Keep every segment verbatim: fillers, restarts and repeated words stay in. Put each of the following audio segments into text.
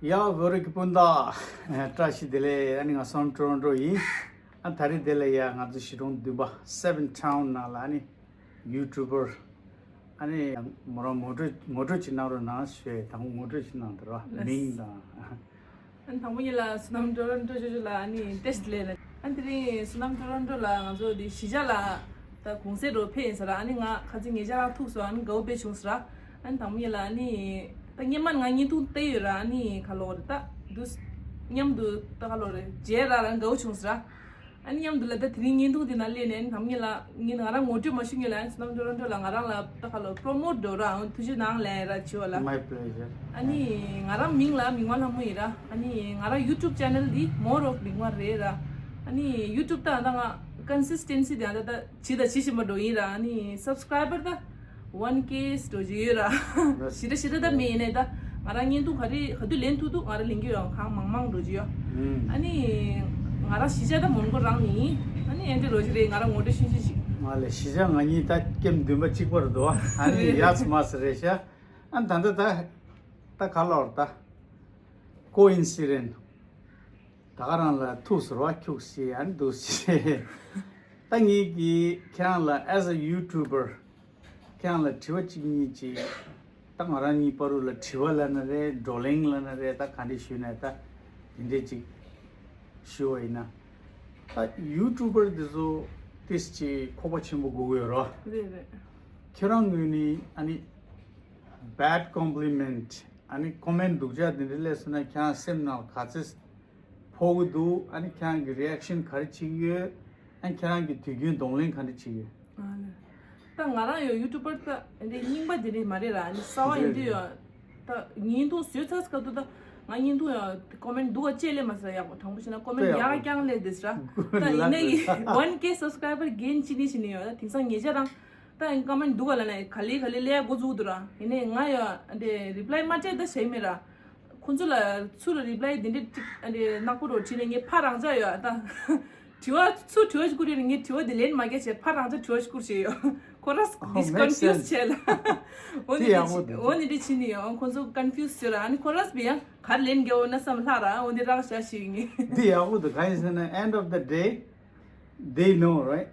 ཡ་བོད་རིགས་སྤུན་ཟླ། བཀྲ་ཤིས་བདེ་ལེགས། ཨ་ནི་ང་བསོད་ནམས་ཊོ་རོན་ཊོ་ཡིན། ཨ་ད་རེས་དེ་ལ་ཡ་ང་ཚོ་གཞིས་གྲོང་བདུན་པ་སེ་བེན་ཊའུན་ནང་ལ་ཨ་ནི་ཡུ་ཊུབ་པར་ཨ་ནི་མོ་རང་ངོ་སྤྲོད་ངོ་སྤྲོད་ཅིག་གནང་རོགས་གནང་ཞུས། དང་པོ་ངོ་སྤྲོད་ཅིག་གནང་དང་ར། ལགས། མིང་དང་། ཨ་ནི་དང་པོ་ཉིད་ལ་བསོད་ནམས་ཊོ་རོན་ཊོ་ཞུ་ཞུ་ལ་ཨ་ནི་བཀྲ་ཤིས་བདེ་ལེགས་ལ། ཨ་ནི་དེ་རིང་བསོད་ནམས་ཊོ་རོན་ཊོ་ལ་ང་ཚོ་འདི་གཞིས་ཆགས་ལ་ད་གུང་སེང་འགྲོ་ཕེབས་ཡིན་ས་ར། ཨ་ནི་ང་ཁ་ཚིག་ཉེ་ཆར་རང་ཐུག་སོང་། ཨ་ནི་དགའ་བོ་དཔེ་བྱུང་ས་ར། ཨ་ནི་དང་པོ་ཉིད་ལ་ཨ་ནི་ད་སྔན་མ་ང་བརྙན་ཐུང་བལྟས་ཡོད་ར། ཨ་ནི་ག་ལོ་རེད་ད་འདུག་མཉམ་དུ་ད་ག་ལོ་རེད་མཇལ་ར་རང་དགའ་བོ་བྱུང་ས་ར། ཨ་ནི་མཉམ་དུ་ལ་ད་དེ་རིང་བརྙན་ཐུང་འདི་ནང་སླེབས་ནས་ཨ་ནི་དང་པོ་ཉིད་ལ་ངས་ང་རང་ངོ་སྤྲོད་མ་ཞུ་སྔོན་ལ་ཨ་ནི་བསོད་ནམས་ཊོ་རོན་ཊོ་ལ་ང་རང་ལ་ད་ག་ལོ་པྲོ་མོཊ་འགྲོ་ར། ཨ་ཐུགས་རྗེ་གནང་ལན་ར་བྱེད་པ་ལ། My pleasure. ཨ་ནི་ང་རང་མིང་ལ་མིག་དམར་ལྷ་མོ་ཡིན་ར། ཨ་ནི་ང་རང་ཡུ་ཊུབ་ཅེ་ནལ་འདི་More of མིག་དམར་རེད་ར། ཨ་ནི་ཡུ་ཊུབ་ད་ད་ང་ཀོན་སིས་ཊེན་སི་དེ་ད་ད་བྱེད་ད་བྱེད་བཞིན་པ་འགྲོ་ཡིན་ར། ཨ་ནི་སབ་སི་ཀ་རའི་བར་ད་ཝན་ཀེ་འགྲོ་བཞིན་ཡོད་ར། ཞེ་དྲག་ཞེ་དྲག་ད་མེད་ཡིན་ནའི་ད་ང་རང་བརྙན་ཐུང་ག་རེ་ག་དུས་ལེན་ཐུབ་ཐུབ་ང་རང་ལེན་གྱི་ཡོད། གང་མང་མང་འགྲོ་གྱི་ཡོད། ཨ་ནི་ང་རང་གཞིས་ཆགས་ད་མོན་གྷོ་རང་ནས་ཡིན། ཨ་ནི་ཨེ་འདྲ་རོ་ཞིག་རེད། ང་རང་ངོ་སྤྲོད་ཤིན་ཤིན་ཞིག་ང་ལ་གཞིས་ཆགས་ང་གཉིས་ད་ཀེམ་བདུན་པ་གཅིག་པར་འདུག་ཨ་ནི་ཡ་ཙི་མ་ཙི་རེད་ཤག་ཨ་ནི་ད་ལྟ་ད་ད་ག་ལོར་ད་ཀོ་ཨིན་སི་ཌེན་ཊི་ད་ག་རང་ལ་ཐུག་ཟེར་བ་ཁྱུག་སི་ཨ་ནི་འདུག་སི། ད་ངེད་ཀྱིས་ཁྱེད་རང་ལ་as a YouTuber ཁྱེད་རང་ལ་དྲི་བ་གཅིག་གཉིས་ཅིག་ད་ང་རང་གཉིས་བར་དུ་ལ་དྲི་བ་ལབ་ན་རེད། བགྲོ་གླེང་ལབ་ན་རེད། ད་ག་འདྲས་ཞུས་ན་ད་དེ་འདྲས་ཅིག་ཞུ་བ་ཡིན་ན། ད་ཡུ་ཊུབ་པར་འདི་ཚོ་ཏིས་ཅིག་ཁོག་པ་ཆེན་པོ་དགོས་ཀྱི་ཡོད་རོ། རེད་རེད། ཁྱེད་རང་ངོས་ནས་ཨ་ནི་bad compliment ཨ་ནི་ཀོ་མེན་ཊི་སྡུག་ཅག་འདི་འདྲས་སླེབས་སོང་ན་ཁྱེད་རང་སེམས་ནང་ག་ཚོད་ཕོག་གི་འདུག་ཨ་ནི་ཁྱེད་རང་གི་རི་ཨེག་ཤན་ག་རེ་བྱེད་ཀྱི་ཡོད། ཨ་ནི་ཁྱེད་རང་གི་དུས་རྒྱུན་གདོང་ལེན་ག་འདྲ་བྱེད་ཀྱི་ཡོད། ཨ་ལེ། ད་ང་རང་ཡང་ཡུ་ཊུབ་པར་ད་འདི་རྙིང་པ་འདི་འདྲ་མ་རེད་ར། ཨ་ནི་གསར་པ་ཡིན་དུས་ཡང་ད་བརྙན་ཐུང་བཟོས་ཚར་སྐབས་དུ་ད་ང་བརྙན་ཐུང་ཡང་ཀོ་མེན་ཊི་སྡུག་ག་ཅིག་སླེབས་མ་སོང་། ཡག་པོ་དྲང་པོ་བཤད་ན་ཀོ་མེན་ཊི་ཡག་རྐྱང་སླེབས་བསྡད་ས་ར། ད་ཡིན་ནའི་ཝན་ཀེ་སབ་སི་ཀ་རའི་བར་གེན་བྱེད་ནི་བྱེད་ནི་ཡོད། ད་དེང་སང་ཉེ་ཆར་རང་ད་ཀོ་མེན་ཊི་སྡུག་ག་ལབ་ན་ག་ལེ་ག་ལེ་སླེབས་འགོ་བཙུགས་འདུག་ར། ཡིན་ནའི་ང་ཡང་འདི་རི་པ་ལའི་མ་སྤྲད་ད་བྱས་མེད་ར། ཁོང་ཚོ་ལ་ཚུར་རི་པ་ལའི་འདི་འདྲ་ཅིག་ཨ་འདྲ་ནག་པོ་རོ་བྲིས་ནས་ངས་ཕར་རང་འཇགས་ཡོད། ད་དྲི་བ་ཚུར་དྲི་བ་ཞིག་བསྐུར་ཡོད་ནས་ངས་དྲི་བ་འདི་ལན་མ་རྒྱག་བྱས་ཕར་རང་འཇགས་དྲི་བ་ཞིག་བསྐུར་བྱས་ཡོད། ཁོ་ར་ཨོ་ཌིས་ཀོན་ཕིའུ་སི་བྱས་ལ། འོ་འདི་ནི་ཡག་པོ་འདུག་འོ་འདི་འདྲ་བྱས་ནས་ཡོད། ཁོང་ཚོ་ཀོན་ཕིའུ་སི་བྱས་ལ། ཨ་ནི་ཁོ་ར་བི་ཡང་གར་ལན་རྒྱག་འོ་ན་བསམ་ལྷག་ར། འོ་འདི་རག་བྱ་ཞིག་ངས། འདི་ཡག་པོ་འདུག་གང་ཡིན་ཟེར་ན་end of the day they know, right?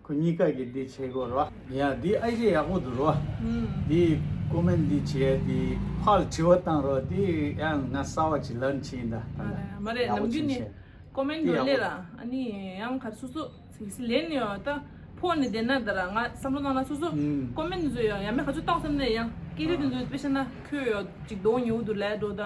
ཁོ་གཉིས་ཀ་གི་འདི་བྱེད་དགོས་རོ། ཡ་འདི་ཨའི་ཌི་ཡ་ཡག་པོ་འདུག་རོ། ཨུམ། འདི་ཀོ་མེན་ཊི་འདི་བྱས་འདི་ཕར་དྲི་བ་བཏང་རོ། འདི་ཡང་ང་གསར་བ་ཅིག་ལརན་བྱས་ཡིན་ད། ཨ་རེ་མ་རེད། ཡག་པོ་ནམ་རྒྱུན་ནས་བྱས། ཀོ་མེན་ཊི་འདི་ཡག་པོ་ལས་ར། ཨ་ནི་ཡང་གར་སོ་སོ་ཟིག་ཟིག་ལན་ཡོད་ད། ཕོག་ནས་བསྡད་ན་ད་ར་ང་བསམ་བློ་བཏང་ན་སོ་སོ་ཨུམ། ཀོ་མེན་ཊི་བཟོས་ཡོད། ཡང་མེད་ག་ཚོད་བཏང་བསམ་ནས་ཡང་སྐད་ཆ་དེ་ཚོ་དཔེ་བཤད་ན་ཁྱོད་ཡོད་ཅིག་གདོང་ཉེ་བོ་འདུག་ལས་འགྲོ་ད།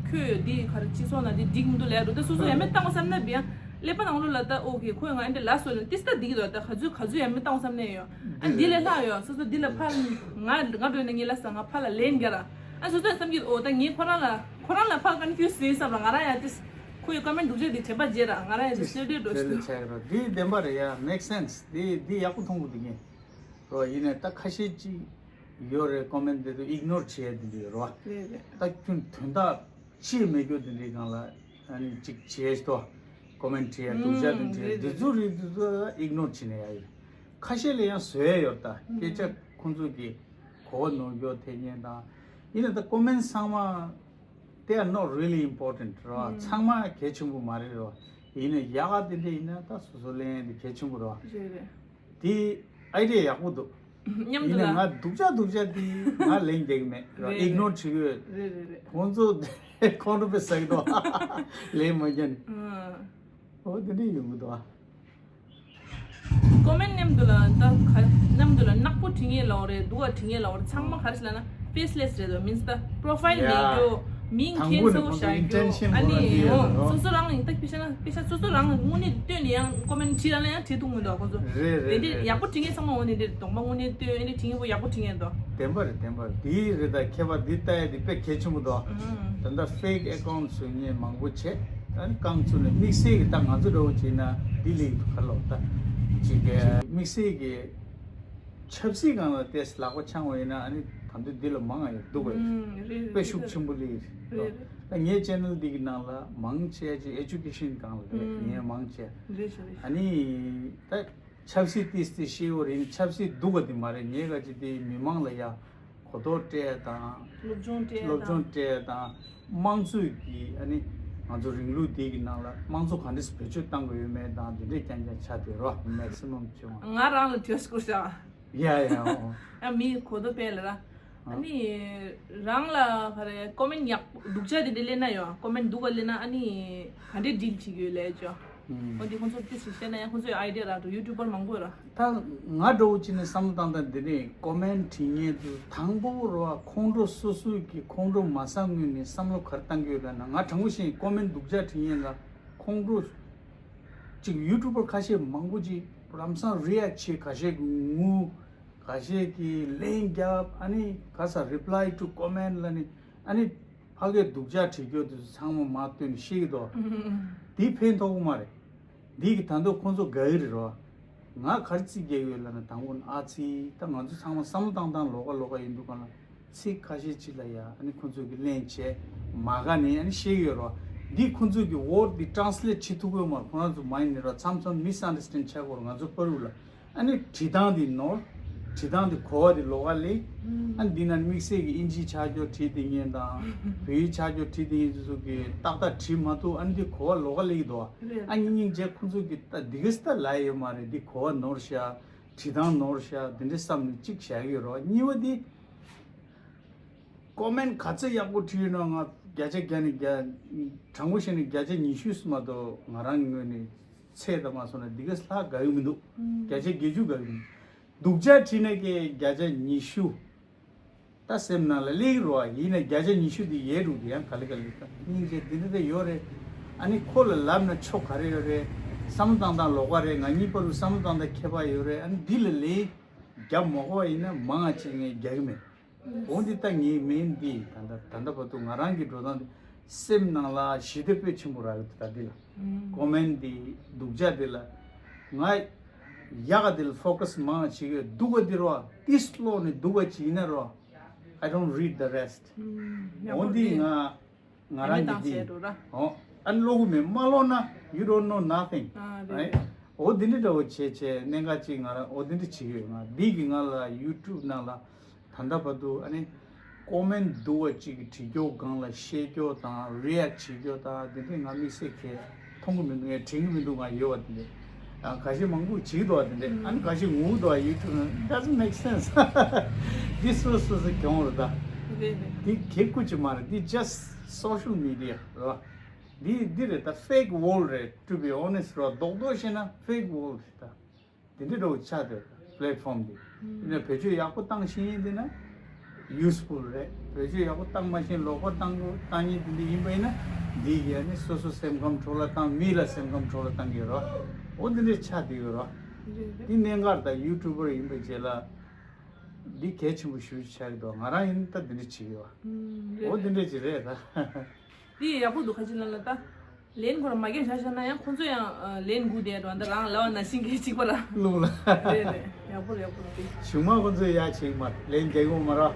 ཁྱོད་ཡོད་འདི་ག་རེ་ཅིག་སོང་ན་འདི་འགྲིག་མི་འདུག་ལས་འགྲོ་ད། སོ་སོ་ཡང་མེད་བཏང་བསམ་ན་བི་ཡང་ཀླད་པ་ནང་ལོགས་ལ་ད་ཨོ་ཁེ་ཁོས་ང་འདི་ལ་སོ་ལ་ཏིས་ད་འདི་གི་འདུག་ད་ག་ཚོད་ག་ཚོད་ཡང་མེད་བཏང་བསམ་ནས་ཡོད། ཨ་འདི་ལས་ལྷག་ཡོད། སོ་སོ་འདི་ལ་ཕར་ང་ང་འགྲོ་ནས་ངའི་ལ་ས་ང་ཕར་ལ་ལན་རྒྱག་ར། ཨ་སོ་སོ་ཡང་བསམ་གྱི་ཨོ་ད་ངས་ཁོ་རང་ལ་ཁོ་རང་ལ་ཕར་ཀོན་ཕིའུ་སི་ཡིན་བསམ་ར། ང་རང་ཡང་ཏིས་ཁོ་ཡི་ཀོ་མེན་ཊི་སྡུག་ཅག་འདི་དྲན་པ་བརྗེད་ར། ང་རང་ཡང་ཏིས་སེ་ཌི་འགྲོ་ཞིག་འདུག་འདི་བདེན་པ་རེད་ཡ། མེག་སེན་སི། འདི་འདི་ཡག་པོ་མཐོང་གི་འདུག་ངས་རོ། ཡིན་ནའི་ད་ཁ་ཤས་ཅིག་ཡོད་རེད། ཀོ་མེན་ཊི་དེ་ཚོ་ཨིག་ནོར་བྱེད་ཡ་དེ་འདྲ་ཡོད་རེད་བ། རེད་རེད། ད་ཁྱོད་དོན་དག་ཅིག་མེད་རྒྱུ་དེ་འདྲའི་སྒང་ལ་ཨ་ནི་ཅིག་བྱེད་དོ། ཀོ་མེན་ཊི་བྲིས་ཡ་སྡུག་ཅག་དེ་ཨུམ་འདྲའི་རེད་དེ་ཚོ་རེད། རེད་དེ་ཚོ་ཨིག་ནོར་བྱེད་ནས་ཡ་ཡོད། ཁ་ཤས་ལ་ཡང་བཟོ་ཡ་ཡོད། ད་སྐད་ཆ་ཁོང་ཚོ་གི་གོ་བ་ནོར་རྒྱུ་ཐེབས་མཁན་དང་། ཡིན་ནའི་ད་ཀོ་མེན་ཊི་ཚང་མ་They are not really important རོ། ཚང་མ་གལ་ཆེན་པོ་མ་རེད་རོ། ཡིན་ནའི་ཡག་ག་དེ་འདྲ་ཡིན་ན་ད་སོ་སོ་ལེན་དེ་གལ་ཆེན་པོ་རོ། རེད་རེད། དེ་ཨའི་ཌི་ཡ་ཡག་པོ་འདུག་མཉམ་ཡིན་དུ་ནའི་ལ། ང་སྡུག་ཅག་སྡུག་ཅག་དེ་ང་ལེན་རྒྱག་གི་མེད་རོ། རེད་ཨིག་ནོར་བྱེད་ཀྱི་ཡོད། རེད་རེད་རེད། ཁོང་ཚོ་ཁོང་ཁྲོ་དཔེ་ཟ་གི་འདུག་ལེན་མ་རྒྱག་ནས། ཨོ་དེ་འདྲ་ཡོང་གི་འདུག་ཨ། ཀོ་མེན་ཊི་མཉམ་དུ་ལ་ད་ག་མཉམ་དུ་ལ་ནག་པོ་བྲིས་མཁན་ལོག་རེད། སྡུག་ག་བྲིས་མཁན་ལོག་རེད། ཚང་མ་ག་རེ་ཟེར་ལབ་ན་ཕེ་སི་ལེ་སི་རེད་དོ། མིན་སི་ད་པོ་རོ་ཕའིལ་མེད་རྒྱུ། མིང་མཁན་གཙོ་བོ་བཞག་རྒྱུ། ཨ་ནི་ཨོ་སོ་སོ་རང་ཡིན་ད་དཔེ་བཤད་ན་དཔེ་བཤད་སོ་སོ་རང་དངོས་གནས་བལྟས་ནས་ཡང་ཀོ་མེན་ཊི་བྲིས་ལབ་ན་ཡང་བྲིས་ཐུབ་མི་འདུག་ཁོང་ཚོ། རེད་རེད་དེ་འདྲའི་རེད། ཡག་པོ་བྲིས་མཁན་ཚང་མ་འོ་ནི་འདྲའི་གདོང་པ་དངོས་གནས་བལྟས་ཨ་ནི་བྲིས་མཁན་པོ་ཡག་པོ་བྲིས་མཁན་འདུག་བདེན་པ་རེད། བདེན་པ་རེད། དེ་རེད། ད་ཁྱད་པར་འདི་ལྟ་ཡ་དེ་དཔེ་གལ་ཆེན་པོ་འདུག་ད་ལྟ་ཕེག་ཨེ་ཀའུན་ཊི་བཟོ་མཁན་མང་པོ་བྱས། ཨ་ནི་རྐང་བཙུགས་ནས་དམིགས་བསལ་གྱི་ད་ང་ཚོ་འདྲ་བོ་བྱས་ན་ལྡི་ལི་གི་ཁ་ལོ་ད་ཅིག་གི་དམིགས་བསལ་གྱི་ཆབ་སྲིད་སྒང་ལ་ཏོག་ཙམ་ལག་པ་འཆང་བ་ཡིན་ན་ཨ་ནི་ད་དུང་འདི་ལ་མང་ང་ཡོད་འདུག་བས། ཨུམ་རེད་རེད། དཔེ་ཤུགས་ཆེན་པོ་སླེབས་རེད། རེད་རེད། ད་ངའི་ཆེ་ནལ་འདི་གི་ནང་ལ་མང་ཆེ་ཅིག་ཨེ་ཇུ་ཀེ་ཤན་སྒང་ལ་རེད། ཨུམ་ངས་མང་ཆེ་རེད་རེད། ཨ་ནི་ད་ཆབ་སྲིད་ཏིས་ཏིས་ཤེས་ཡོད་རེད། ཆབ་སྲིད་སྡུག་ག་དེ་མ་རེད། ངས་ག་ཅིག་དེ་མི་མང་ལ་ཡ་གོ་རྟོགས་སྤྲད་དང་། སློབ་སྦྱོང་སྤྲད་སློབ་སྦྱོང་དང་། སྤྲད་དང་ དམངས་གཙོའི་གི་ཨ་ནི་ང་ཚོ་རིང་ལུགས་འདི་གི་ནང་ལ་དམངས་གཙོ་ག་འདྲས་བེད་སྤྱོད་བཏང་དགོས་ཡོད་མེད་དང་འདི་འདྲས་རྐྱང་རྐྱང་ཆགས་བསྡད་རོགས། མེག་སི་མམ་བྱུང་བ། ང་རང་ལ་དྲི་བ་ཞིག་བསྐུར་བྱ། ཡ་ཡ། ཨོ། ཨ་མི་གོ་དོ་པས་ལ་ར། ཨ་ནི་རང་ལ་ག་རེ་ཀོ་མེན་ཡག་སྡུག་ཅག་དེ་འདྲ་སླེབས་ན་ཡོད། ཀོ་མེན་སྡུག་ག་སླེབས་ན་ཨ་ནི་ག་འདྲས་ཌིལ་བྱེད་ཀྱི་ཡོད་ལས་ཅོ། ཨུམ། འོ་འདི་ཁོང་ཚོ་ཏི་སི་བཤད་ན་ཡང་ཁོང་ཚོའི་ཨའི་ཌི་ཡ་རག་འགྲོ། ཡུ་ཊུབ་པར་མང་པོ་ཡོད་ར། ད་ང་འདྲ་བོ་ཅིག་ནས་བསམ་བློ་བཏང་སྟངས་འདི་ནས་ཀོ་མེན་བྲིས་མཁན་དུ་དང་པོ་རོ་ཨ་ཁོང་ཁྲོ་སོ་སོའི་གི་ཁོང་ཁྲོ་མ་ཟ་སྔོན་ནས་བསམ་བློ་ག་རེ་བཏང་གི་ཡོད་ལབ་ན། ང་དྲང་པོ་བཤད་ཡིན། ཀོ་མེན་སྡུག་ཅག་བྲིས་མཁན་ལ་ཁོང་ཁྲོ་ཅིག་ཡུ་ཊུབ་པར་ཁ་ཤས་མང་པོ་ཅིག་ལམ་སང་རི་ཨེག་བྱེད། ཁ་ཤས་ཀྱི་ངུ། ཁ་ཤས་ཀྱིས་ལན་རྒྱབ། ཨ་ནི་ག་ས་reply to comment ལ་ནི་ཨ་ནི་ཕ་གིའི་སྡུག་ཅག་བྲིས་རྒྱུ་དེ་ཚང་མ་མར་བཏོན་ནས་བཤད་ཀྱི་འདུག། འདི་ཕན་ཐོགས་ཀྱི་མ་རེད། འདི་གི་ད་དུང་ཁོང་ཚོ་དགའ་གི་རེད་རོ། ང་ག་རེ་རྩིས་རྒྱག་གི་ཡོད་ལབ་ན། དང་པོ་ནི་ཨ་ཙི་ད་ང་ཚོ་ཚང་མ་བསམ་བློ་བཏང་སྟངས་ལོགས་ཀ་ལོགས་ཀ་ཡིན་འདུག་ག་ལ། ཚིག་ཁ་ཤས་ཅིག་ལ་ཡ་ཨ་ནི་ཁོང་ཚོ་གི་ལན་བྱས་མ་དགའ་ནས་ཨ་ནི་བཤད་ཀྱི་ཡོད་རོ། འདི་ཁོང་ཚོ་གི་ཝརཌ་འདི་ཊྲན་སི་ལེཊ་བྱེད་ཐུབ་ཀྱི་ཡོད་མ་རེད། ཁོ་རང་ཚོ་མ་ཡིན་ནི་རོ། མཚམས་མཚམས་མི་སི་ཨན་ཌར་སི་ཊེན་ཌ་ཆགས་ཀྱི་ཡོད་རོ། ང་ཚོ་བར་དུ་ལ། ཨ་ནི་བྲིས་སྟངས་འདི་ནོར། བྲིས་སྟངས་འདི་གོ་བ་འདི་ལོགས་ཀ་སླེབས། ཨ་ནི་འདི་ན་དམིགས་བསལ་གྱི་དབྱིན་ཇིའི་ཆ་རྒྱུས་བྲིས་དེ་ཉན་དང་། བོད་ཡིག་ཆ་རྒྱུས་བྲིས་དེ་ཉན་དེ་ཚོ་གི་ཏག་ཏག་བྲིས་མ་ཐུབ། ཨ་ནི་འདི་གོ་བ་ལོགས་ཀ་སླེབས་ཀྱི་འདུག། ཨ་ནི་སྙིང་རྗེ། ཁོང་ཚོ་གི་ད་འདི་ག་སི་ད་ལ་ཡོད་མ་རེད། འདི་གོ་བ་ནོར་ཤག། བྲིས་སྟངས་ནོར་ཤག། འདི་འདྲ་བསམ་ནས་གཅིག་བཞག་གི་ཡོད་རོ། གཉིས་པ་འདི་ཀོ་མེན་ག་ཚོད་ཡག་པོ་བྲིས་ཡོད་ན་ང་བརྒྱ་ཆ་བརྒྱ་ནས་བརྒྱ། དྲང་པོ་བཤད་ན་བརྒྱ་ཆ་ཉི་ཤུ་མ་གཏོགས་ང་རང་ངོས་ནས་ཚད་ད་མ་སོང་ན་འདི་ག་སི་ལྷག་དགའ་གི་མི་འདུག། བརྒྱ་ཆ་བརྒྱད་ཅུ་དགའ་གི་མི་འདུག། སྡུག་ཅག་བྲིས་ན་ཀྱེ་བརྒྱ་ཆ་ཉི་ཤུ། ད་སེམས་ནང་ལ་སླེབས་རོ། ཡིན་ན་བརྒྱ་ཆ་ཉི་ཤུ་དེ་ཡལ་འགྲོ་གི། ཡང་ག་ལེ་ག་ལེ་ད་སྙིང་རྗེ། འདི་འདྲ་དེ་ཡོད་རེད། ཨ་ནི་ཁོ་ལ་ལབ་ན་ཆོ་ག་རེ་ཡོད་རེད། བསམ་བློ་བཏང་སྟངས་ལོགས་ཀ་རེད། ང་གཉིས་བར་དུ་བསམ་བློ་བཏང་སྟངས་ཁྱད་པར་ཡོད་རེད། ཨ་ནི་འདི་ལ་ལན་རྒྱབ་མ་དགོས་པ་ཡིན་ན་མང་ང་ཅིག་ངས་རྒྱག་གི་མེད། འོ་འདི་ལྟ་ངས་མིན་འདི་ད་ལྟ་ད་ལྟ་བར་དུ་ང་རང་གི་འགྲོ་སྟངས་འདི་སེམས་ནང་ལ་ཞི་བདེ་དཔེ་ཆེན་པོ་རག་གི་འདུག། ད་འདི་ལ་ཀོ་མེན་འདི་སྡུག་ཅག་འདི་ལ་ང་ཡག་ག་འདི་ལ་ཕོ་ཀ་སི་མང་བ་བྱེད་ཀྱི་ཡོད། སྡུག་ག་འདི་རོ་ཏིས་ཀློག་ནས་སྡུག་ག་ཅིག་ཡིན་ན་རོ། I don't read the rest. འོ་འདི་ང་ང་རང་གི་འདི་ཨོ་ཨ་ནི་ཀློག་གི་མེད། མ་ཀློག་ན་you don't know nothing, right? འོ་འདི་འདྲ་འདྲ་བོ་བྱས་བྱས་གནད་འགག་ཅིག་ང་རང་འོ་འདི་འདྲ་བྱེད་ཀྱི་ཡོད། ང་འདི་གི་ང་ལ་ཡུ་ཊུབ་ནང་ལ་ད་ལྟ་བར་དུ་ཨ་ནི་ཀོ་མེན་སྡུག་པ་ཅིག་གི་བྲིས་རྒྱུ་སྒང་ལ་བཤད་རྒྱུ་དང་རི་ཨེག་བྱེད་རྒྱུ་དང་འདི་འདྲ་ང་དམིགས་བསལ་གྱི་མཐོང་གི་མི་འདུག། ངས་དྲན་གི་མི་འདུག། ང་ཡོད་པ་འདི་འདྲ་ཨ་ག་ཤེད་མང་པོ་བྱེད་འདུག་པ། འདི་འདྲ་ཨ་ནི་ག་ཤེད་ངུ་འདུག་པ། ཡུ་ཊུབ་ན་doesn't make sense. འདི་སོ་སོ་སོ་གྱོང་རེད་ད། རེད་རེད། འདི་གེ་ཀུ་ཅིག་མ་རེད། འདི་just social media རེད་པ། འདི་འདི་རེད་ད། fake world རེད། To be honest རོ། རྡོག་རྡོག་བཤད་ན་fake world རེད་ད། འདི་འདྲ་འདྲ་བོ་ཆགས་བསྡད་པ་ལེཊ་ཕོམ་འདི། ཡིན་ན་བེད་སྤྱོད་ཡག་པོ་བཏང་ཤེས་ཡིན་འདི་ན་useful རེད། བེད་སྤྱོད་ཡག་པོ་བཏང་མ་ཤེས་ལོག་པ་བཏང་དགོས། བཏང་ཡིན་འདི་འདྲ་ཡིན་པ་ཡིན་ན་འདི་གིས་ནི་སོ་སོ་སེམས་ཁམས་འཕྲོ་བརླག་བཏང་། མི་ལ་སེམས་ཁམས་འཕྲོ་བརླག་བཏང་གི་རོ། འོ་འདི་འདྲ་ཆགས་བསྡད་ཡོད་རོ། འདི་གནད་འགག་ད་ཡུ་ཊུབ་པར་ཡིན་པའི་རྗེས་ལ་འདི་གལ་ཆེན་པོ་ཞེ་པོ་ཅིག་ཆགས་ཀྱི་འདུག། ང་རང་ཡིན་ད་འདི་འདྲ་བྱེད་ཀྱི་ཡོད། འོ་འདི་འདྲ་ཅིག་རེད་ད། འདི་ཡག་པོ་འདུག། ཁ་ཅིག་ལ་ལ་ད། ལན་ཁོ་རང་མ་རྒན་བཞག་བཞག་ན་ཡང་ཁོང་ཚོ་ཡང་ཨ་ལན་སྒུག་བསྡད་འགྲོ། འདི་རང་ལབ་པ་ནང་བཞིན་གྱི་གཅིག་པ་ར། རླུང་ལ། རེད་རེད། ཡག་པོ་རེད། ཡག་པོ་རེད། གཞུག་མ་ཁོང་ཚོས་ཡ་བྱེད་མ་ལན་རྒྱག་ཡོང་མ་ར། ཨ་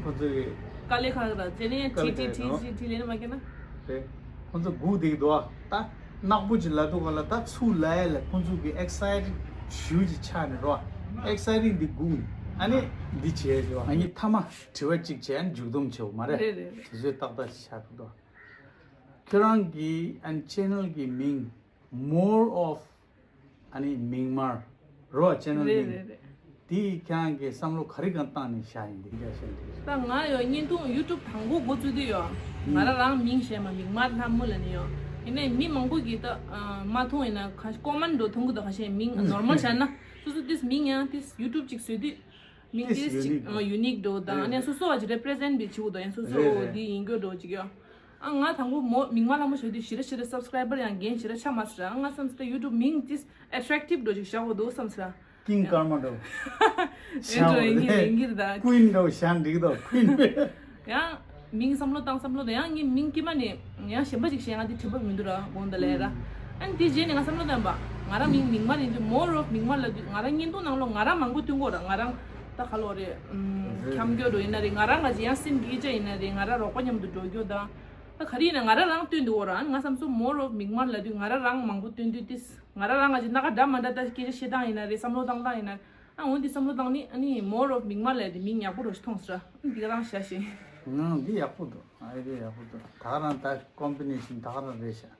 ཁོང་ཚོ་གི་དཀའ་ལས་ཁག་ར་ཅེ་ནས་དཀའ་ལས་ཁག་རེད། ཁྲི་ཁྲི་ཁྲི་ཁྲི་ལན་མ་རྒན་ན། རེད། ཁོང་ཚོ་སྒུག་བསྡད་ཀྱི་འདུག་ཨ། ད་ནག་པོ་ཅིག་ལབ་འདུག་ག་ལ། ད་ཚུར་ལབ་ཡ་ལ་ཁོང་ཚོ་གི་ཨེག་སའི་ཊེཌ་ཞེ་པོ་ཅིག་ཆགས་ནས་ར། ཨེག་སའི་ཊིང་འདི་སྒུག་ནས་ཨ་ནི་འདི་བྱས་ཡོད། ཨ་ནི་མཐའ་མ་དྲི་བ་གཅིག་བྱས་ཨ་ནི་མཇུག་སྡོམ་བྱེད་དགོས་མ་རེད། རེད་རེད་རེད། དུས་ཚོད་ཏག་ཏག་ཅིག་ཆགས་འདུག། ཁྱོད་རང་གི་ཨན་ཆེ་ནལ་གྱི་མིང་more of ཨ་ནི་མིག་དམར་རོ། ཆེ་ནལ་རེད་མིང་རེད་རེད། དེ་ཁྱེད་རང་གིས་བསམ་བློ་ག་རེ་གང་བཏང་ནས་བཞག་ཡིན་འདི་འདྲ་བཤད་འདུག། ད་ང་ཡོད་བརྙན་ཐུང་ཡུ་ཊུབ་དང་པོ་འགོ་བཙུགས་དུས་ཡོད། ང་རང་རང་མིང་བཤད་མ་མིག་དམར་ལྷ་མོ་ལབ་ནས་ཡོད། ཡིན་ནའི་མི་མང་པོ་གིས་ད་མ་མཐོང་། ཡིན་ན་ཁ་ཀོ་མེན་འགྲོ་མཐོང་གི་འདུག། ཁ་ཤས་མིང་ནོར་མལ་བཤད་ན་སོ་སོ་ཏིས་མིང་ཡང་ཏིས་ཡུ་ཊུབ་ཅིག་བཟོས་དུས། མིང་ཏིས་ཅིག་ཡུ་ནིག་འགྲོ་དང་ཨ་ནི་སོ་སོ་བ་ཅིག་རེ་པི་རི་ཛེན་བྱེད་དགོས་དང་ཡང་སོ་སོ་འདི་ཡིན་རྒྱུ་འགྲོ་ཅིག་ཡོད། ཨ་ང་དང་པོ་མོ་མིག་དམར་ལྷ་མོ་ཞུ་དུས་ཞེ་དྲག་ཞེ་དྲག་སབ་སི་ཀ་རའི་བར་ཡང་རྒན་ཞེ་དྲག་ཆགས་མ་སོང་། ཨ་ང་བསམ་སྟེ་ཡུ་ཊུབ་མིང་ཏིས་ཨེ་ཊེག་ཊིབ་འགྲོ་ཅིག་བཞག་དགོས་འདུག་བསམ་སོང་། ཀིང་ཀར་མ་འགྲོ། ཨེ་འགྲོ་ཡིན་གྱི་ཡིན་གྱི་རེད་ད། ཀུན་འགྲོ་བཞག་འགྲིག་འདུག་ཀུན། ཡང་མིང་བསམ་བློ་བཏང་བསམ་བློ་དང་ཡང་ངའི་མིང་དཀྱིལ་མ་ནས་ཡང་གཞན་པ་ཅིག་བཤད་ཡང་དེ་དྲན་པ་མི་འདུག་ར་དགོངས་དག་ལས་ར། ཨ་ནི་དེ་རྗེས་ནས་ང་བསམ་བློ་བཏང་པ་ང་རང་མིང་མིག་དམར་ཡིན་དུས་མོར་ཨོཕ་མིག་དམར་ལབ་དུས་ང་རང་བརྙན་ཐུང་ནང་ལོགས་ང་རང་མང་པོ་སྟོན་གོ་ར། ང་རང་ད་ག་ལོ་རེད། འཁྱམ་རྒྱུ་འགྲོ་ཡིན་ན་རེད། ང་རང་ང་ཅི་ཡང་སེམས་སྐྱིད་ཅག་ཡིན་ན་རེད། ང་རང་རོགས་པ་མཉམ་དུ་འགྲོ་རྒྱུ་དང་། ད་ག་རེ་ཡིན་ན་ང་རང་རང་སྟོན་འདུག་འོ་ར། ཨ་ནི་ང་བསམ་སོང་མོར་ཨོཕ་མིག་དམར་ལབ་དུས་ང་རང་རང་མང་པོ་སྟོན་དུས་ཏིས་ང་རང་རང་ང་ཅི་སྣ་ཁ་འདྲ་མ་འདྲ་ད་སྐད་ཆ་བཤད་སྟངས་ཡིན་ན་རེད། བསམ་བློ་བཏང་སྟངས་ཡིན་ན་རེད། ཨ་འོ་འདི་བསམ་བློ་བཏང་ནི་ཨ་ནི་མོར་ཨོཕ་མིག་དམར་ལབ་དེ་མིང་ཡག་པོ་རོ་ཞིག་མཐོང་སོང་ར། ཨ་འདི་ག་རང་བྱ་ཞིང་ ང་འདི་ཡག་པོ་འདུག་ཨ་འདི་ཡག་པོ་འདུག་ད་ག་རང་ད་ཀོམ་པི་ནེ་ཤན་ད་ག་རང་རེད་ཤག་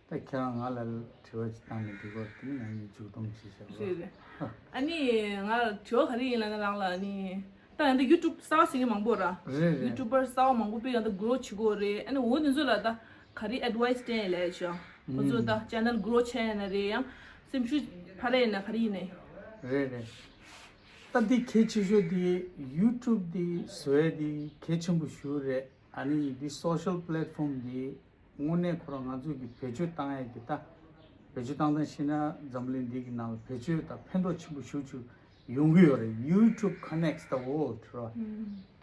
ད་ཁྱེད་རང་ང་ལ་དྲི་བ་ཅིག་བཏང་ནས་འགྲིག་གོ་དེ་ནི་ང་གཉིས་མཇུག་སྡོམ་བྱེད་བཞག་རེད་རེད། ཨ་ནི་ང་དྲི་བ་ག་རེ་ཡིན་ལབ་ན་རང་ལ་ཨ་ནི་ད་ཡང་ད་ཡུ་ཊུབ་གསར་པ་ཟེར་མཁན་མང་པོ་ར། རེད་རེད། ཡུ་ཊུབ་པར་གསར་པ་མང་པོ་དཔེ་ཡང་ད་གྷི་རོ་བྱེད་དགོས་རེད། ཨ་ནི་འོ་དེ་ཚོ་ལ་ད་ག་རེ་ཨེཌ་ཝའི་སི་སྤྲད་ལབ་ཤག་ཁོ་ཚོ་ད་ཅེ་ནལ་གྷི་རོ་བྱས་ཡིན་ན་རེད། ཡང་སེམས་ཤུགས་འཕར་ཡིན་ན་ག་རེ་ཡིན་ནའི། རེད་རེད། ད་འདི་གལ་ཆེ་ཤོས་འདི་ཡུ་ཊུབ་འདི་བཟོ་ཡ་འདི་གལ་ཆེན་པོ་ཞིག་རེད། ཨ་ནི་འདི་སོ་ཤལ་པ་ལེཊ་ཕོམ་འདི་དངོས་གནས་ཁོ་རང་ང་ཚོ་གི་བེད་སྤྱོད་བཏང་ཡ་གི་ད་བེད་སྤྱོད་བཏང་སྟངས་ཤེས་ན་འཛམ་གླིང་འདི་གི་ནང་ལ་བེད་སྤྱོད་ད་ཕན་ཐོགས་ཆེན་པོ་ཞེ་པོ་ཅིག་ཡོང་གི་ཡོད་རེད། YouTube connects the world ར།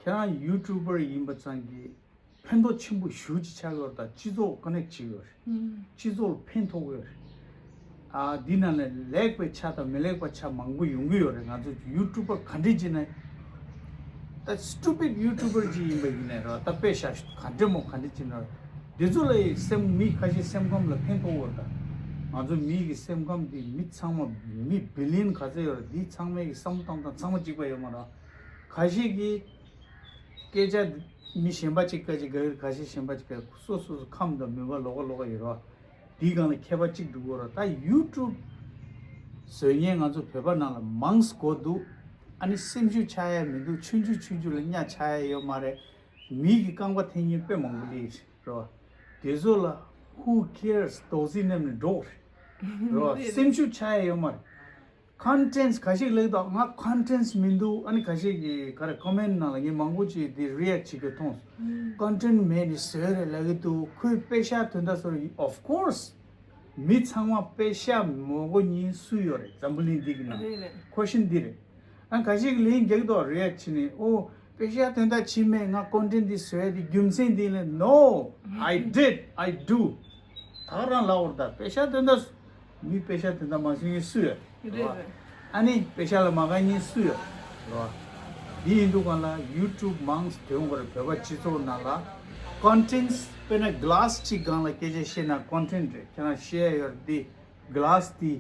ཁྱེད་རང་ཡུ་ཊུབ་པར་ཡིན་པ་ཙང་གི་ཕན་ཐོགས་ཆེན་པོ་ཞེ་པོ་ཅིག་ཆགས་ཡོད་རེད། ད་སྤྱི་ཚོགས་ཀ་ནེག་བྱེད་ཀྱི་ཡོད་རེད། སྤྱི་ཚོགས་ལ་ཕན་ཐོགས་ཀྱི་ཡོད་རེད། ཨ་འདི་ནང་ནས་ལེགས་པའི་ཆ་དང་མི་ལེགས་པའི་ཆ་མང་པོ་ཡོང་གི་ཡོད་རེད། ང་ཚོ་ཡུ་ཊུབ་པར་ག་འདྲས་བྱས་ན་ད་སི་ཊུ་པིཌ་ཡུ་ཊུབ་པར་ཅིག་ཡིན་པ་ཡིན་ནའི་ར། ད་དཔེ་བཞག་ཞུ་ག་འདྲས་མོ་ག་འདྲས་བྱས་ན་ར། འདི་ཚོ་ལ་སེམས་མི་ཁ་ཤས་སེམས་ཁམས་ལ་ཕན་ཐོགས་ཡོད་རེད། ད་ང་ཚོ་མི་གི་སེམས་ཁམས་འདི་མི་ཚང་མ་མི་བི་ལི་ཡན་ག་ཚོད་ཡོད་རེད། འདི་ཚང་མའི་གི་བསམ་བློ་བཏང་སྟངས་ཚང་མ་གཅིག་པ་ཡོད་མ་རེད། ཁ་ཤས་ཀྱིས་སྐད་ཆ་མི་གཞན་པ་གཅིག་སྐད་ཆ་ག་ཡོད། ཁ་ཤས་གཞན་པ་གཅིག་ག་སོ་སོ་སོ་ཁམས་དང་མོས་པ་ལོགས་ཀ་ལོགས་ཀ་ཡོད་རེད། དེའི་སྒང་ལ་མཁས་པ་གཅིག་འགྲོ་གི་རེད། ད་ཡུ་ཊུབ་བཟོ་མཁན་ང་ཚོ་བོད་པ་ནང་ལ་མང་ཙམ་གོ་འདུག་ཨ་ནི་སེམས་ཤུགས་ཆག་ཡ་མི་འདུག་ཆུང་ཆུང་ཆུང་ཆུང་ལ་གཉའ་ཆག་ཡ་ཡོད་མ་རེད། མི་གི་རྐང་པ་འཐེན་མཁན་དཔེ་མང་པོ་སླེབས་རེད་ར། དེ་ཚོ་ལ་who cares རྡོག་རྫིས་མནན་ནས་འགྲོ་རེད་ར། སེམས་ཤུགས་ཆག་ཡ་ཡོད་མ་རེད། ཀོན་ཊེན་ཊི་ག་ཞིག་ལེགས་འདུག་ང་ཀོན་ཊེན་ཊི་མི་འདུག་ཨ་ནི་ཁ་ཤས་ཀྱིས་ག་རེ་ཀོ་མེན་ཊི་ནང་ལ་ངས་མང་པོ་ཅིག་དེ་རི་ཨེག་ཊི་བྱེད་རྒྱུ་མཐོང་སོང་། ཀོན་ཊེན་ཊི་མེད་ནི་བཟོས་རེད་ལབ་ཀྱི་འདུག་ཁོས་པེ་ཤག་དོན་དག་བཟོ་རེད། ཨོཕ་ཀོ་སི་མི་ཚང་མ་པེ་ཤག་མ་དགོས་མཁན་སུ་ཡོད་རེད། འཛམ་བུ་གླིང་འདི་གི་ནང་རེད་རེད། ཁོ་ཤེས་འདི་རེད། ཨ་ཁ་ཤས་ཀྱིས་ལན་རྒྱག་གི་འདུག་རི་ཨེག་ཊི་བྱས་ནས། ཨོ་པེ་ཤག་དོན་དག་བྱས་མེད། ང་ཀོན་ཊེན་ཊི་འདི་བཟོས་ཏེ་རྒྱུ་མཚན་འདི་ལས། No, I did, I do. ད་ག་རང་ལབ་འོར་ད་པེ་ཤག་དོན་དག་མི་པེ་ཤག་དོན་དག་མ་བཟོ་མཁན་སུ་ཡོད་རེད་རེད་བ། རེད། ཨ་ནི་པེ་ཤག་ལ་མ་དགའ་མཁན་སུ་ཡོད་རེད་བ། འདི་ཡིན་དུས་སྒང་ལ་ཡུ་ཊུབ་མང་ཙམ་ཐོན་དགོས་རེད། བོད་པ་སྤྱི་ཚོགས་ནང་ལ་ཀོན་ཊེན་ཊི་དཔེར་ན་གྷི་ལ་སི་གཅིག་སྒང་ལ་སྐད་ཆ་བཤད་ན་ཀོན་ཊེན་ཊི་རེད། ཁྱེད་རང་བཤད་ཡ་ཡོད་རེད། འདི་གྷི་ལ་སི་འདི་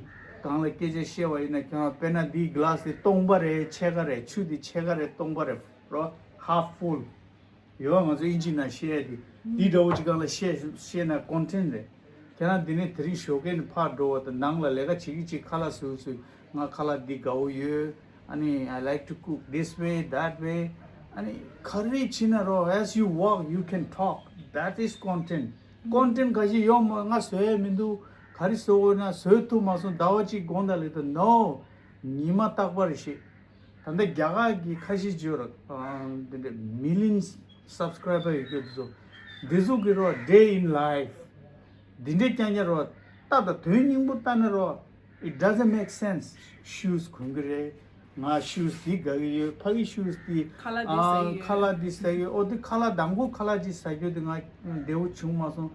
སྒང་ལ་སྐད་ཆ་བཤད་པ་ཡིན་ན་ཁྱེད་རང་དཔེར་ན་འདི་གྷི་ལ་སི་འདི་སྟོང་པ་རེད། ཕྱེད་ཀ་རེད། ཆུ་འདི་ཕྱེད་ཀ་རེད། སྟོང་པ་རེད་རོ། ཧཱཕ་ཕུལ། ཡོད། ང་ཚོ་ཨིན་ཇི་ནང་བཤད་ཡ་དེ་འདི་འདྲ་བོ་ཅིག་སྒང་ལ་བཤད་བཤད་ན་ཀོན་ཊེན་ཊི་རེད། ཁྱེད་རང་འདི་ནས་དེ་རིང་ཞོགས་ཀས་ནས་ཕར་འགྲོ་བ་དང་ནང་ལ་ལས་ཀ་བྱེད་ཀྱི་ཅིག་ཁ་ལག་བཟོས་བཟོས། ང་ཁ་ལག་འདི་དགའ་བོ་ཡོད། ཨ་ནི་I like to cook this way, that way. ཨ་ནི་ག་རེ་བྱེད་ན་རོ། As you walk, you can talk. That is content. ཀོན་ཊེན་ཊི་ག་ཞིག་ཡོད་མ། ང་བཟོ་ཡ་མི་འདུག་ག་རེ་བཟོ་དགོས་ན་བཟོ་ཐུབ་མ་སོང་། ཟླ་བ་གཅིག་གོང་དང་ལེགས་དང་། No. ཉི་མ་རྟག་པར་ཤེས། ད་ལྟ་རྒྱ་གར་གྱི་ཁ་ཤས་བརྗོད་ར། འདི་འདྲ་མི་ལིན་སབ་སི་ཀ་རའི་བར་ཡོད་རྒྱུ་དེ་ཚོ། འདི་ཚོ་གི་རོ་day in life འདི་འདྲའི་རྐྱང་རྐྱང་རོ། ད་ད་དོན་སྙིང་པོ་ལྟ་ན་རོ། It doesn't make sense. ཤུས་གོན་གི་རེད། ང་ཤུས་འདི་དགའ་གི་ཡོད། ཕ་གི་ཤུས་འདི། ཁ་ལག་འདི་ཟ་གི་ཡོད། ཁ་ལག་འདི་ཟ་གི་ཡོད། ཨོ་འདི་ཁ་ལག་དང་པོ་ཁ་ལག་ཅིག་ཟ་རྒྱུ་དེ་ང་བདེ་བོ་བྱུང་མ་སོང་།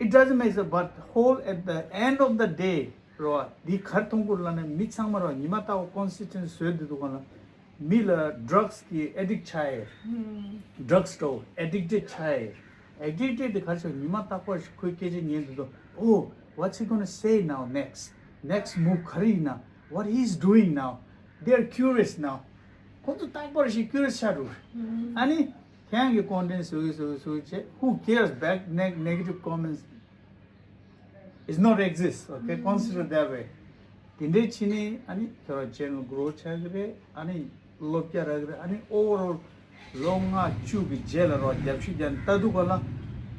It doesn't make sense, but whole at the end of the day རོ། འདི་གར་མཐོང་གུར་ལ་ནས་མི་ཚང་མ་རོ་ཉི་མ་ལྟ་བུ་ཀོན་སི་ཊེན་ཊི་བཟོས་འདི་འདུག་ག་ལ། མི་ལ་ཌྲག་སི་གི་ཨེ་ཌིག་ཆགས་ཡོད། ཌྲག་སི་ཊོ་ཨེ་ཌིག་ཊེཌ་ཆགས་ཡོད། ཨེ་ཌིག་ཊེཌ་དེ་གར་ཆགས། ཉི་མ་རྟག་པར་ཁོའི་སྐད་ཆ་ཉན་འདི་འདུག Oh, what's he gonna say now next? Next move ག་རེ་ཡིན་ན། What he's doing now? They are curious now. ཁོང་ཚོ་རྟག་པར་ཞིག་ཀུ་རི་ཡོ་སི་ཆགས་འགྲོ། ཨ་ནི་ཁྱེད་རང་གི་ཀོན་ཊེན་ཊི་བཟོ་གི་བཟོ་གི་བཟོ་གི་བྱས། Who cares back neg- negative comments? It's not exist. Okay, consider that way. དེ་འདྲའི་ཕྱི་ནས་ཨ་ནི་ཁྱོད་རང་ཅེ་ནལ་གྷི་རོ་ཆགས་ཀྱི་རེད། ཨ་ནི་ལོ་བརྒྱ་རག་གི་རེད། ཨ་ནི་ཨོ་ཝར་ཨོལ་ལོ་ལྔ་བཅུ་གི་རྗེས་ལ་རོ་རྒྱབ་ཤུགས་རྒྱག་ནས་ལྟ་འདུག་ག་ལ།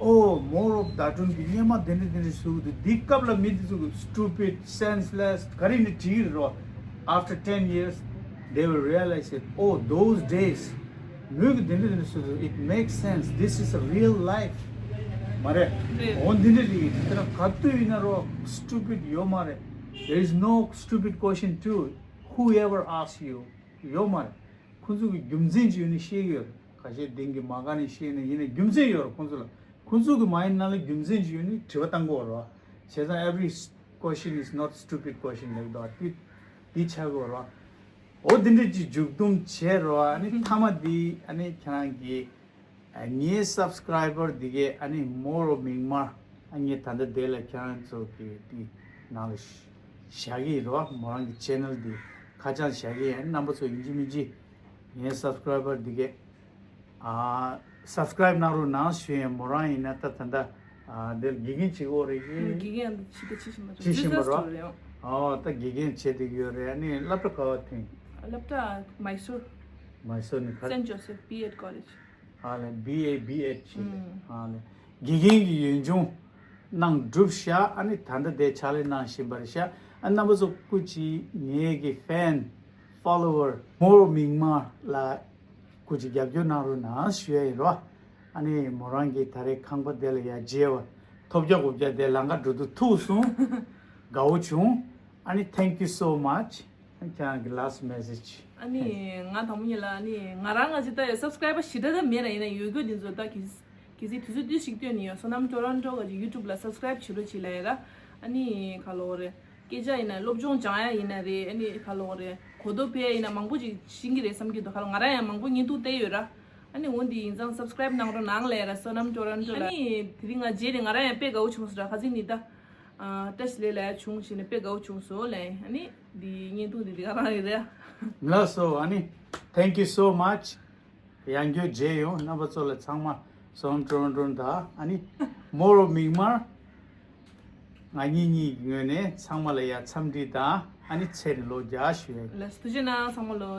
Oh, more of ད་དུང་གི་སྔོན་མ་དེ་འདྲ་དེ་འདྲ་བཟོ་གི་འདུག་འདི་སྐབས་ལ་མི་དེ་ཚོ་གི་stupid, senseless ག་རེ་ནི་བྲིས་ཀྱི་རེད་རོ། After ten years, they will realize it. Oh, those days. མོས་ཀྱི་འདི་འདྲ་འདི་འདྲ་ཟེར་དུས། It makes sense. This is a real life. མ་རེད། རེད། འོ་འདི་འདྲ་རེད། དེ་ལྟར་ག་དུས་ཡིན་ན་རོ་stupid ཡོད་མ་རེད། There is no stupid question too. Whoever asks you ཡོད་མ་རེད། ཁོང་ཚོ་གི་རྒྱུ་མཚན་ཅིག་ཡོད་ནི་ཤེས་ཀྱི་ཡོད་རེད། ཁ་ཤས་དེང་གི་མ་དགའ་ནི་ཤེས་ནི་ཡིན་ནའི་རྒྱུ་མཚན་ཡོད་རེད་ཁོང་ཚོ་ལ། ཁོང་ཚོ་གི་མ་ཡིན་ན་ལ་རྒྱུ་མཚན་ཅིག་ཡོད་ནི་དྲི་བ་བཏང་དགོས་རེད། བྱས་ཙང་every question is not stupid question ལབ་འདུག་དེ་དེ་ཆགས་དགོས་རེད། འོ་འདི་འདྲ་ཅིག་མཇུག་སྡོམ་བྱས་རོགས། ཨ་ནི་མཐའ་མ་འདི་ཨ་ནི་ཁྱེད་རང་གི་ཨ་ངའི་སབ་སི་ཀ་རའི་བར་འདི་གས་ཨ་ནི་མོ་རོ་མིག་དམར། ཨ་ངས་ད་ལྟ་དེ་ལ་ཁྱེད་རང་ཚོ་གི་འདི་ནང་ལ་བཞག་གི་རོགས། མོ་རང་གི་ཅེ་ནལ་འདི་ཁ་བྱང་བཞག་གི་ཡིན། རྣམ་པ་ཚོ་ཡིན་གཅིག་མིན་གཅིག་ངའི་སབ་སི་ཀ་རའི་བར་འདི་གས། ཨ་སབ་སི་ཀ་རའིབ་གནང་རོགས་གནང་ཞུ་ཡིན། མོ་རང་ཡིན་ན་ད་ད་ལྟ་ཨ་འདིར་དགེ་རྒན་བྱེད་ཀྱི་ཡོད་རེད་གི། དགེ་རྒན་ད་ཕྱི་ད་ཕྱི་ཕྱི་མ་རེད། ཕྱི་ཕྱི་མ་རེད། རེད། ཨོ་ད་དགེ་རྒན་བྱེད་བསྡད་ཀྱི་ཡོད་རེད། ཨ་ནི་སློབ་གྲྭ་ག་བ་ཐོན། སློབ་གྲྭ་མའི་སོར། མའི་སོར་ནི་ག་རེ། Saint Joseph B.Ed College། ཨ་ལེ་B.A B.Ed བྱེད་ལེ། ཨ་ལེ་དགེ་རྒན་གྱི་ཡུལ་ལྗོངས་གནང་གྲུབ་ཤག་ཨ་ནི་ད་ལྟ་དེ་ཕྱག་ལས་གནང་བཞིན་པ་རེད་ཤག་ཨ་རྣམ་པ་ཚོ་སྐུ་མཁྱེན་ངེད་ཀྱི་ཕེན་ཕོ་ལོ་ཝར་མོ་རོ་མིག་དམར་ལ་སྐུ་མཁྱེན་རྒྱབ་སྐྱོར་གནང་རོགས་གནང་ཞུ་ཡ་ཡིན་རོ། ཨ་ནི་མོ་རང་གིས་ད་རེས་ཁང་པ་དེ་ལ་ཡ་མཇལ་བ་ཐོབ་རྒྱག་གོ་རྒྱག་དེ་ལམ་ཁ་འགྲོ་དུས་ཐུག་སོང་། དགའ་བོ་བྱུང་། ཨ་ནི་thank you so much། ཁྱེད་རང་གི་last message། ཨ་ནི་ང་དང་པོ་ཉིད་ལ་ཨ་ནི་ང་རང་ང་ཅི་ད་ཡ་སབ་སི་ཀ་རའིབ་པ་ཞེ་དྲག་ད་མེད་ལ། ཡིན་ན་ཡོད་རྒྱུ་འདི་ཚོ་ད་གི་གི་སི་དུས་ཚོད་བསྟུན་ཞིག་བསྟུན་ནས་ཡོད། བསོད་ནམས་ཊོ་རོན་ཊོ་ག་ཅིག་ཡུ་ཊུབ་ལ་སབ་སི་ཀ་རའིབ་བྱེད་རོགས་བྱེད་ལ་ཡ་ར། ཨ་ནི་ག་ལོ་རེད། སྐད་ཆ་ཡིན་ན་སློབ་སྦྱོང་སྦྱང་ཡ་ཡིན་ན་རེད། ཨ་ནི་ག་ལོ་རེད། གོ་རྟོགས་འཕེལ་ཡ་ཡིན་ན་མང་པོ་ཅིག་ཤེས་ཀྱི་རེད་བསམ་གྱི་འདུག་ག་ལོ་ང་རང་ཡང་མང་པོ་བརྙན་ཐུང་བལྟས་ཡོད་ར། ཨ་ནི་འོ་འདི་ཡིན་ཙང་སབ་སི་ཀ་རའིབ་གནང་རོགས་གནང་ལ་ཡ་ར། བསོད་ནམས་ཊོ་རོན་ཊོ་ལ། ཨ་ནི་དེ་རིང་ང་མཇལ་ནས་ང་རང་ཡང་དཔེ་དགའ་བོ་བྱུང་སོང་ར། ཁ་སང་ནི་ད། ཨ་བཀྲ་ཤིས་བདེ་ལེགས་བྱུང་ཞེས་ནས་དཔེ་དགའ་བོ་བྱུང་སོང་ལབ། ཨ་ནི་འདི་བརྙན་ཐུང་འདི་འདི་ག་རང་རེད་རེད། ལགས་སོ། ཨ་ནི་thank you so much། ཡང་བསྐྱར་མཇལ་ཡོང་། རྣམ་པ་ཚོ་ལ་ཚང་མ་བསོད་ནམས་ཊོ་རོན་ཊོ་དང་ཨ་ནི་མོ་རོ་མིག་དམར་ང་གཉིས་གཉིས་ཀྱི་ངོས་ནས་ཚང་མ་ལ་ཡ་འཚམས་འདྲི་དང་ཨ་ནི་ཚེ་རིང་ལོ་བརྒྱ་ཞུ་ཡ་ཡིན། ལགས་སོ། ཐུགས་རྗེ་གནང་། ཚང་མ་ལོ།